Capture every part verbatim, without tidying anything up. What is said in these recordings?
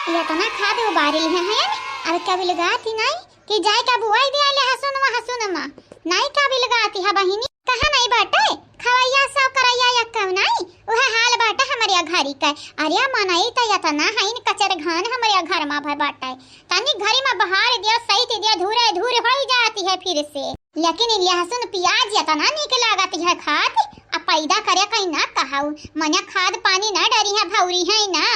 एतना खाद उबारी है, है न? अब का बिलगाती नाई कि जाए का बुआई दिया लहसुन मा, हसुन मा। नाई का बिलगाती है बहिनी? कहा नाई बाटे? खवैया सब करैया यक्कव नाई, उहे हाल बाटे हमरे घरी का। अरे मनई त एतना हईन कचर घान हमरे घर मा भर बाटे। तनी घरी मा बहार दिया, सहित दिया, धूरे धूर होई जाती है फिर से। लेकिन ई लहसुन पियाज एतना नीक लागत है खात, आ पैदा करे कहीं ना कहऊ। मने खाद पानी ना डरी है, भौरी है ना,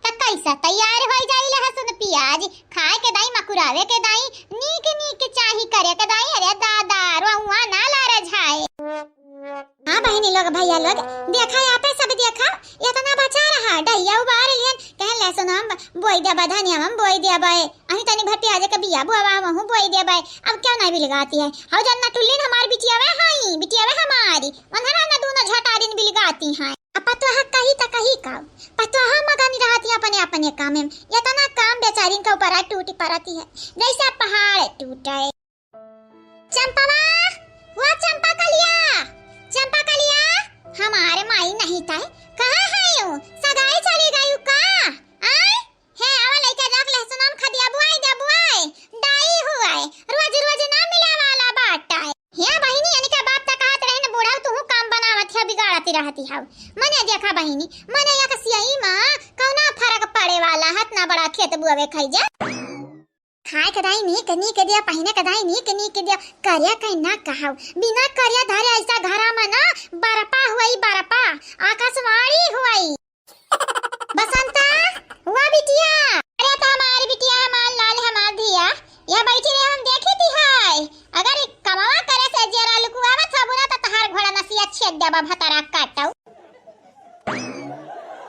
त कैसा तैयार होई जाई लहसुन पियाज? खाए के दाई, मकुरावे के दाई, नीक नीक चाही करे के दाई। अरे दादा, रोउआ ना लार झाए। हाँ बहिनी लोग, भैया लोग, देखा यहाँ पे सब देखा, एतना बचा रहा, डहिया उबार लिहन, कहे लहसुन हम बोई देबा, धनिया हम बोई देबा, अही तनी भर प्याज के बिया बोवा, हमहू बोई देबा। अब क्यों नहीं बिलगाती है? हौ जन्ना टुल्लिन हमार बिटियावे हई, बिटियावे हमारी, वनहरा न दूनो झटारिन बिलगाती हैं। अब पतोहा कही त कही का, पतोहा मगन रहती अपने अपने काम में, एतना काम बेचारिन के ऊपर टूटी पड़ती है, जैसे पहाड़ टूटे। चंपवा, वो चंपा कलिया, चंपा कलिया, हमारे माई नहीं ताई, कहाँ है यू? सगाई चली गई यू का? आय? हे, आवा लइका जाके लहसुन हम खदिया बुआई दे बुआई, डाई हुआई, रोज रोज ना मिला वाला बाटा। हे बहिनी, इनके बाप त कहत रहे न, बूढ़ा तू काम बनावत है, बिगाड़ती रहती है। मने देखा बहिनी, मने एक सियाई मा कौना फर्क पड़े वाला है, इतना बड़ा खेत बुआवे खाई जा। खाए के दाई नीक नीक दिया, पहिने के दाई नीक नीक दिया, करिया कहीं ना कहव, बिना करिया धरे ऐसा घरा में ना बरपा हुई बरपा, आकाशवाणी हुई। बसंता, हुआ बिटिया, अरे तो हमार बिटिया, हमार लाल, हमार धिया, यह बैठी रहे, हम देखी थी है, अगर कमावा करे से जरा लुकुआवत हबू ना तो तहार घोड़ा नसिया छेद देबा भतरा काटऊ।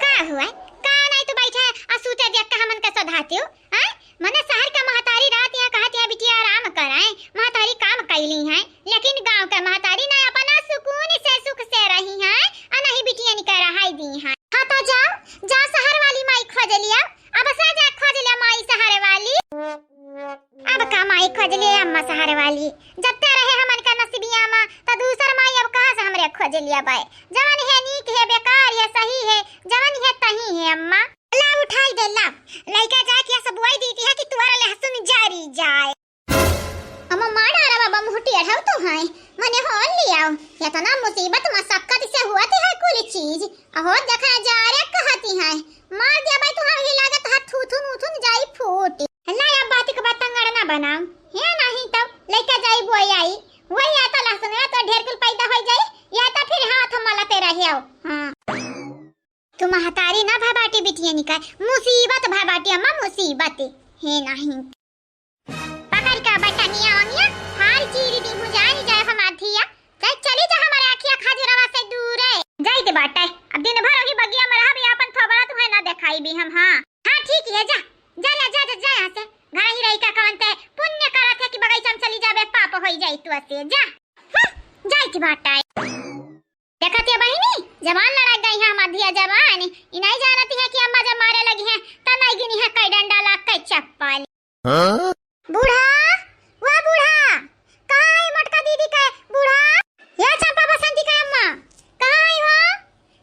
का हुआ? का नाई तू बैठा है, आ सूते देख के हमन के सधाती हो? हैं? मने शहर का महतारी रात यहाँ कहत यहाँ बिटिया आराम कराए, महतारी काम कैली हैं, लेकिन गांव के महतारी ना अपना सुकून से सुख से रही हैं, आ नहीं बिटियन के रहाई दी हैं। हाँ तो जाओ, जा शहर वाली माई खोज लिया, अब से जा खोज लिया माई शहर वाली। अब का माई खोज ले अम्मा शहर वाली, जब ते रहे हमन का नसीबिया मा, त दूसर माई अब कहाँ से हमरे खोज लिया बाय? जवन है नीक है, बेकार है, सही है, जवन है तही है अम्मा। ला उठाई दे, ला, लइका जाए के सब बुआई दीती है कि तुअर लहसुन जरी जाए। अम्मा मार डारा बाबा मुँह टेढ़ाऊ तो है, मने हो लियाओ, एतना मुसीबत मशक्कत से हुआ ती है कुल चीज, अहो देखा जा रे कहती है, मार दिया बाय तू, हर ही लागत हाथ थूथुन उथुन जाई फूट। ला, अब बात के बात तंगड़ ना बनाओ। हे नाही तब लइका जाई बोई आई। वही आता लहसुन, या तो ढेर कुल पैदा होई जाई, या तो फिर हाथ मलते रहे हो। हाँ। तू महतारी ना भा बाटी बिटिया निकाय, मुसीबत भा बाटी अम्मा, मुसीबत। हे नाही। पकड़ का बटनिया वंगिया, हार चीरी दी हूँ, जानी जाए हमार धिया। चल, चली जा हमारे अखिया खजरवा से दूर है। जाई दे बाटे, अब दिन भर होगी बगिया में रहब, या अपन थोबड़ा तुम्हें ना देखाई भी हम। हाँ, हाँ, ठीक है, जा, जा, जा, जा, जा, जा यहाँ से। घर ही रही का कवन ते पुण्य करत है कि बगीचा में चली जाबे, पाप होई जाई तू असे, जा। हम्म, जाई थी बाटे। देखत है बहिनी, जवान लड़क गई है हमार धिया जवान, ई नहीं जानती है कि अम्मा जब मारे लगी है, त नहीं गिनी है कई डंडा लाग के चप्पल। हाँ? बूढ़ा, वा बूढ़ा, कहाँ है मोटका दीदी के बूढ़ा? या चंपा बसंती के अम्मा, कहाँ है हो?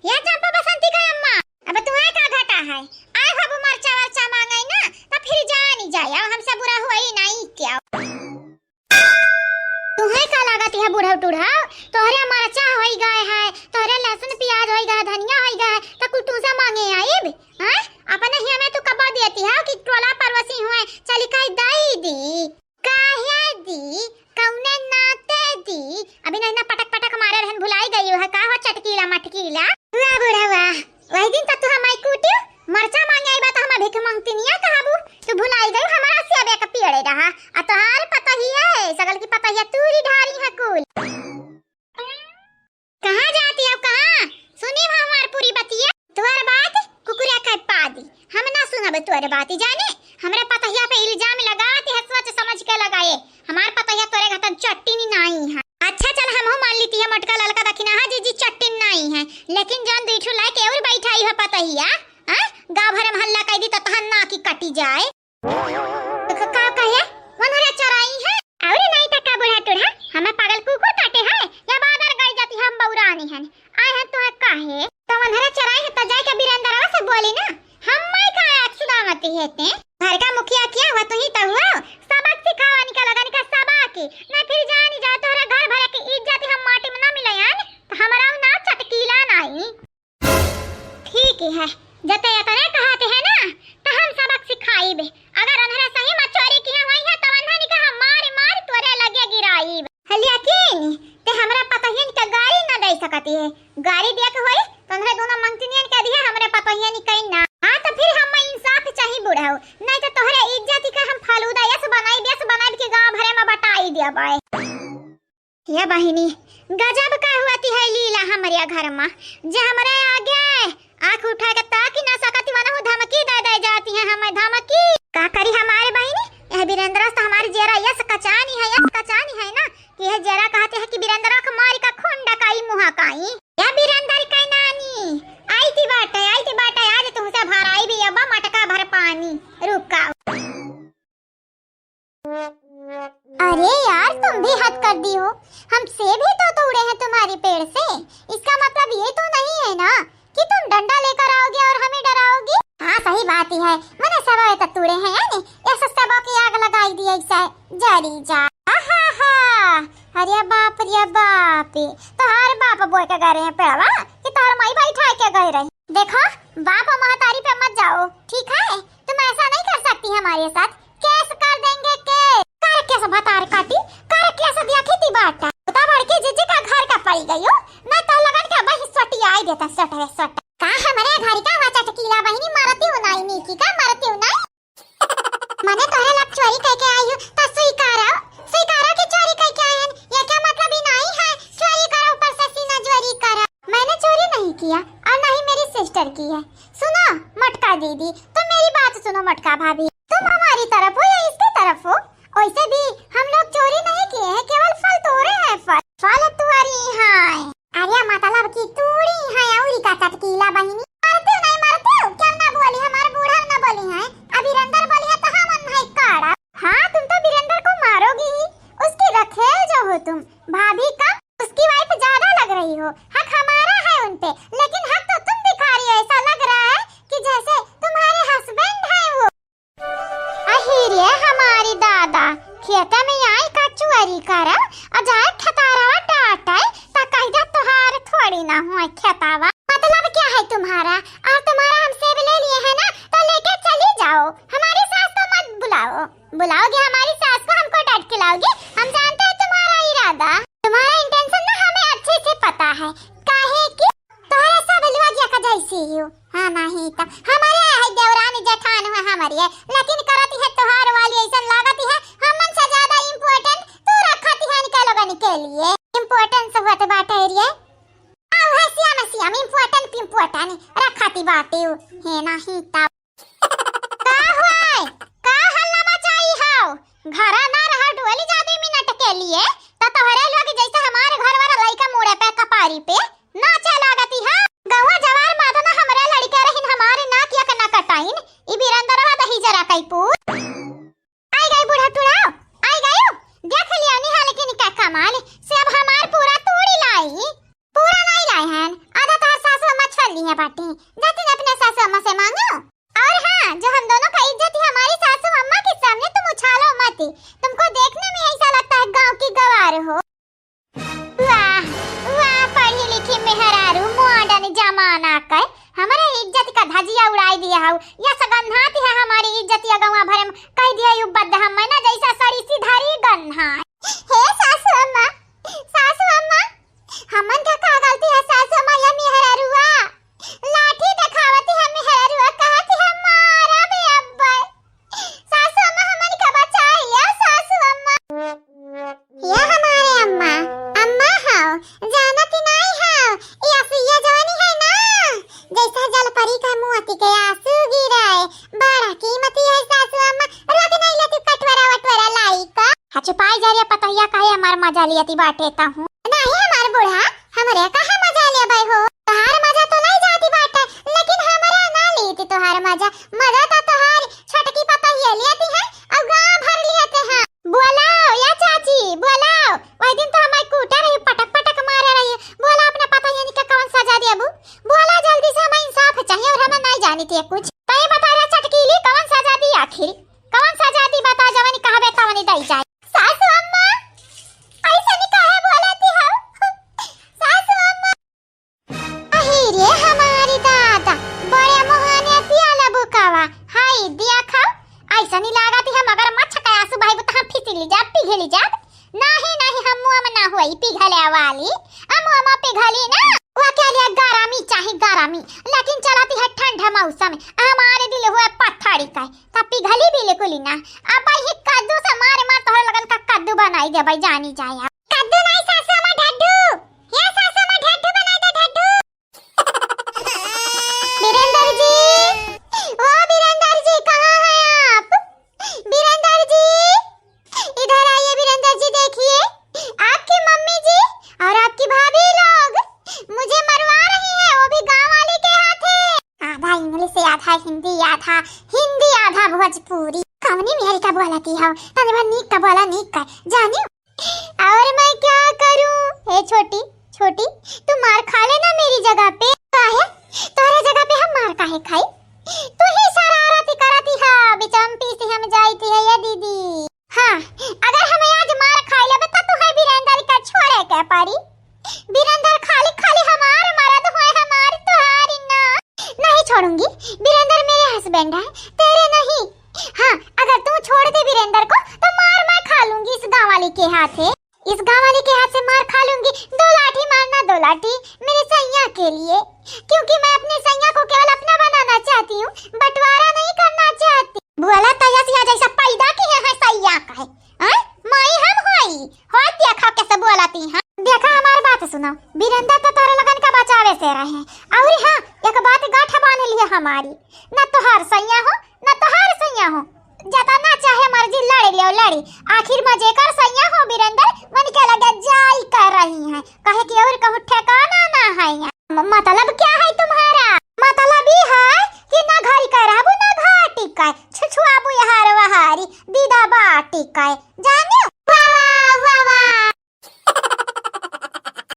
या चंपा बसंती के अम्मा, अब तुम्हें का घाटा है? आए हो अब मरचा वरचा मांगे ना, तो फिर जानी जाए, अब हमसे बुरा हुआ ही नहीं क्या? तुम्हें का लागत है बूढ़ा टूढ़ा? तोहरे मरचा होई गए है, तोहरे लहसुन प्याज होई गए, धनिया होई गए, तो कुल तुमसे मांगे आइब? हैं? अपने हिया में तू कबा देती है कि टोला पड़ोसी हुए, चली कही दई दी। काहे दी? कौने नाते दी? अभी नहीं ना पटक पटक मारे रहन, भुलाई गई है का हो चटकीला मटकीला? वाह बुढ़वा, वही दिन तो तू हमारी कूटी, मरचा मांगे आई बा तो हम भिख मांगती नहीं है कहबू। तू भुलाई गई हमारा से अब एक पीड़े रहा। आ तोहार पतहिया है, सगल की पतहिया तूरी ढारी है कुल। कहाँ जाती हो, कहाँ? सुनी हो हमार पूरी बतिया। तोहर बात कुकुरा खाए पादी, हम ना सुनब तोहर बात, जाने? हमरे पतहिया पे इल्जाम लगावत है, सोच समझ के लगाए। हमार पतहिया तोरे घटन चट्टिन नाई है। अच्छा चल, हमहू मान लीती है मोटका ललका दखिना है, जीजी चट्टिन नाई है, लेकिन जौन दुई ठो लाके और बैठाई हो पतहिया, हाँ? गाँव भर में हल्ला कई दी तो तहन ना की कटी जाए। तो का, का कहे? वनहरा चराई है? अउर नहीं तो का बूढ़ा टूढ़ा, हमें पागल कुकुर काटे है या बादर गई जाती हम बौरानी हन? आए हैं तुम्हें काहे? तो वनहरा चराई है तो जाए के बीरेंद्रवा से बोली ना, हम माई का एक सुदामती। ये ते घर का मुखिया किया हुआ, तू ही तो हुआ। सबक सिखावा निका लगा निका सबक, ना फिर जानी जा तोहरा घर भर के इज्जत हम माटी में ना मिलायन, तो हमारा नाम चटकीला नाई। ठीक है, जते इतने कहते हैं ना, तो हम सबक सिखाइबे। अगर अन्हरा सही में चोरी किया हुई है, तो अन्हरा निका हम मार मार तोरे लगे गिराइब। हलिया किन, ते हमरा पतोहियन के गारी न दे सकती है। गारी दिया के होई, तो अन्हरा दोनों मंगतिनियन के दिया, हमरे पतोहियन के ना। हाँ, तो फिर हम इंसाफ चाही बुढ़ऊ, नहीं तो तोहरे इज्जत के हम फालूदा यस बनाइब, यस बनाइब के गाँव भरे में बटाई दिया बाय। या बहिनी, गजब का हुआ ती है लीला हमरे घर में, जे हमरे आगे आँख उठा के ताकि ना सकती, वनहु धमकी दे दे जाती है हमें धमकी। का करी हमारे बहिनी, यह वीरेंद्र से हमारी जेरा यस कचानी है, यस कचानी है ना, कि यह जेरा कहते हैं कि वीरेंद्र को मारी का खून डकाई मुहा काई। या वीरेंद्र के नानी, आई ती बाटे, आई ती बाटे, आज तुमसे भराई भी अब मटका भर पानी, रुका। अरे यार, तुम भी हद कर दी हो, हम सेब ही तो तोड़े हैं तुम्हारी पेड़ से, इसका मतलब ये तो नहीं है ना कि तुम डंडा लेकर आओगे और हमें डराओगे। हाँ, सही बात ही है, मैंने सेब तो तोड़े हैं, यानी ये सब सेबों की आग लगाई दी ऐसा है, जरी जा। आहा हा, अरे बाप रे बाप, तोहार बाप बोए के गए रहे पेड़वा कि तोहार माई बैठा के गए रही। देखो, बाप और महतारी पे मत जाओ, ठीक है? तुम ऐसा नहीं कर सकती हमारे साथ, केस कर देंगे केस। कर केस भतार काटी, कर केस दिया खेती बाटा। बता बड़के जीजी का घर का पाई गई हो, मैं तो लगन के वही सोटी आई देता, सोट रे सोट। का हमरे घर का हुआ चटकीला बहिनी, मरती हूँ नाई नीकी का, मरती हूँ नाई। मने तोहरे लग चोरी कह के आई हूँ, तो स्वीकारो, स्वीकारो कि चोरी कह के आए हैं। ये क्या मतलब ही नहीं है, चोरी करो ऊपर से सीना चोरी करो। मैंने चोरी नहीं किया और ना ही मेरी सिस्टर की है। सुनो मोटका दीदी, तुम मेरी बात सुनो मोटका भाभी, तुम हमारी तरफ हो या इसकी तरफ हो? वैसे भी हम लोग चोरी नहीं किए हैं, केवल फल तोड़े हैं, फल, फल तोड़ी हैं। अरे मतलब कि तोड़ी हैं, औरी का चटकीला बहिनी। मरते नहीं मरते हो, क्यों ना बोली, हमारे बूढ़ा ना बोली हैं, अभी वीरेंद्र बोली है तो हम है काड़ा। हाँ, तुम तो वीरेंद्र को मारोगी ही, उसकी रखेल जो हो तुम, भाभी कम, उसकी वाइफ ज्यादा लग रही हो। हक हमारा है उन पे, लेकिन हक तो तुम दिखा रही हो, ऐसा लग रहा है कि जैसे तुम्हारे हस्बैंड हैं वो। अहिरे हमारी दादा, खेते में आई का चोरी करा, और जाए खेतारवा डांटे, त कह जा तोहार थोड़ी ना हुआ खेतावा। मतलब क्या है तुम्हारा? और तुम्हारा हम सेब ले लिए हैं ना, तो लेके चली जाओ, हमारी सास को मत बुलाओ। बुलाओगे हमारी सास को, हमको डांट के लाओगे, हम जानते हैं तुम्हारा इरादा। तुम्हारा इंटेंशन ना हमें अच्छे से पता है, काहे कि तोहरे सब लोग एक जैसे ही हो। हाँ, नहीं तो हमारे है देवरानी जेठान हुआ हमारी है, लेकिन करती है तोहार वाली ऐसन लागती है, हमन से ज्यादा इम्पोर्टेंट तू रखती है इनके लोगन के लिए। इम्पोर्टेंस हुआ तो बाटे रे। आओ है सियाम सियाम इम्पोर्टेंट पिम्पोर्टेंट रखती बाटे हो। है नहीं तब। का हुआ? का हल्ला मचाई हो? घरा ना रहा डोली जा दे मिनट के लिए, त तोहरे लोग जैसे हमारे घर वाला लइका मुड़े पे कपारी पे नाचे लागती है। गवा जवार माधना हमरे लड़के रहिन हमारे नाक यक न कटाइन, ई बीरंदरवा दही जरा कैपूर। आई गई बूढ़ा टुड़ाओ, आई गई। देख लिया निहाल की निका कमाल, से अब हमार पूरा तोड़ी लाई। पूरा नहीं लाए हैं, आधा तो हर सासू अम्मा छल ली है बाटी, जाती ने अपने सासू अम्मा से मांगो। और हाँ, जो हम दोनों का इज्जत है हमारी सासू अम्मा के सामने तुम उछालो मत, तुमको देखने में ऐसा लगता है गांव की गवार हो। वाह, वाह, पढ़ी लिखी मेहरारू, मॉडर्न जमाना का, हमारे इज्जत का धजिया उड़ाई दिया हो। यस गन्हाती है हमारी इज्जत या गवा भरे में, कह दिया यू बद हम ना जैसा सड़ी सी धरी गन्हा। हे सासू अम्मा, सासू अम्मा, हमन का का गलती है सासू अम्मा, या मेहरारुआ? लाठी देखावती है मेहरारुआ, कहती है मारब अब्बे। सासू अम्मा हमन का बचाई लिया सासू अम्मा। ये हमारे अम्मा, अम्मा हाओ, जानती नहीं हाओ, ये असुइया जवानी है ना, जैसा जलपरी का मोती के आंसू गिराए, बड़ा कीमती है सासू अम्मा, रोक नहीं लेती कटवरा वटवरा लाई का। हाँ, चुपाई जा रही पतोहिया, काहे हमार मजा लियती बाटे ता हूँ। नहीं हमार बूढ़ा, हमरे काहे मजा लेबै हो? तोहार मजा तो नहीं जाती बाटे, लेकिन हमरा ना लेती तोहार मजा। मजा तो तोहार छोटकी पतोहिया लेती है और गांव भर लेते हैं। बोलाओ या चाची, बोलाओ। वही दिन तो हमारी कूटा रही, पटक पटक मारे रही। बोला अपने पतोहिया के कौन सजा देबू? बोला जल्दी से, हमें इंसाफ चाहिए और हमें नहीं जानी थी कुछ। तय बता रहा चटकीली, कौन सजा आखिर कौन सा जाति बता, जवनी कहबे तवनी दई जाए। सासू अम्मा, ऐसे नहीं कहे बोलती हो। सासू अम्मा। अही रे हमारी दादा, बड़े मुहाने पियाला बुकावा। हाय दिया खाओ, ऐसा नहीं लागत हम अगर मच्छा का आंसू बहाई तो हम फिसली जाब, पिघली जाब। नहीं, नहीं, हम मुआ में ना हुई पिघले वाली, हम मुआ में पिघली ना। वो क्या लिया, गरमी चाही गरमी, लेकिन चलती है ठंडा मौसम। हमारे दिल हुए पत्थरी का, तब पिघली बिल्कुल ना। अब भाई ये कद्दू से मारे मार तोहरे लगन का कद्दू बनाई दे भाई, जानी जाए आप। कद्दू नहीं सासू माँ, ढड्ढू। ये सासू माँ, ढड्ढू बनाई दे, ढड्ढू। बीरेंद्र जी, ओ बीरेंद्र जी, कहाँ हैं आप? बीरेंद्र जी, इधर आइए बीरेंद्र जी, देखिए, आपकी मम्मी जी और आपकी भाभी लोग मुझे मरवा रही है, वो भी गांव वाले के हाथे। आधा इंग्लिश, आधा हिंदी, आधा हिंदी, आधा भोजपुरी। कवनी मेहरी का बोला की हो, तने भर नीक का बोला, नीक का जानी। और मैं क्या करूं? हे छोटी, छोटी, तू मार खा लेना मेरी जगह पे। काहे? तोहरे जगह पे हम मार काहे खाई? तू ही शरारती करती है, बिचम पीसी हम जाती है ये दीदी। हाँ, अगर हमें आज मार खाई लेबे तो तू है बीरेंद्र का छोड़े के पड़ी। बीरेंद्र खाली खाली हमार मरद होए, हमार तोहारी ना। नहीं छोड़ूंगी, बीरेंद्र मेरे हस्बैंड है, तेरे नहीं। हाँ, अगर तू छोड़ दे बीरेंद्र को तो मार मैं खा लूंगी इस गांव वाली के हाथे। इस गांव वाली के हाथ से मार खा लूंगी। दो लाठी मारना, दो लाठी मेरे सैया के लिए, क्योंकि मैं अपने सैया को केवल अपना बनाना चाहती हूँ, बंटवारा नहीं करना चाहती। बोला तैया सिया जैसा पैदा किए हैं सैया का है, हैं? माई हम होई, हो देखा कैसे बोलती हैं। देखा हमार बात सुनो, बीरेंद्र तो तोहरे लगन का बचावे से रहे, और हाँ, एक बात गांठ बांध लिया हमारी, ना तोहार सैया हो, ना तोहार सैया हो, जतना चाहे मर्जी लड़ लियो लड़ी, आखिर में जेकर सैया हो बीरेंद्र, मन के लगे जाई कर रही हैं, कहे कि और कहूँ ठिकाना ना है यहाँ। म-, मतलब क्या है तुम्हारा? मतलब ये है कि ना घरी का रहबू ना घाटी का, छुछुआबू यहार वहारी, दीदा बाटी का, जाने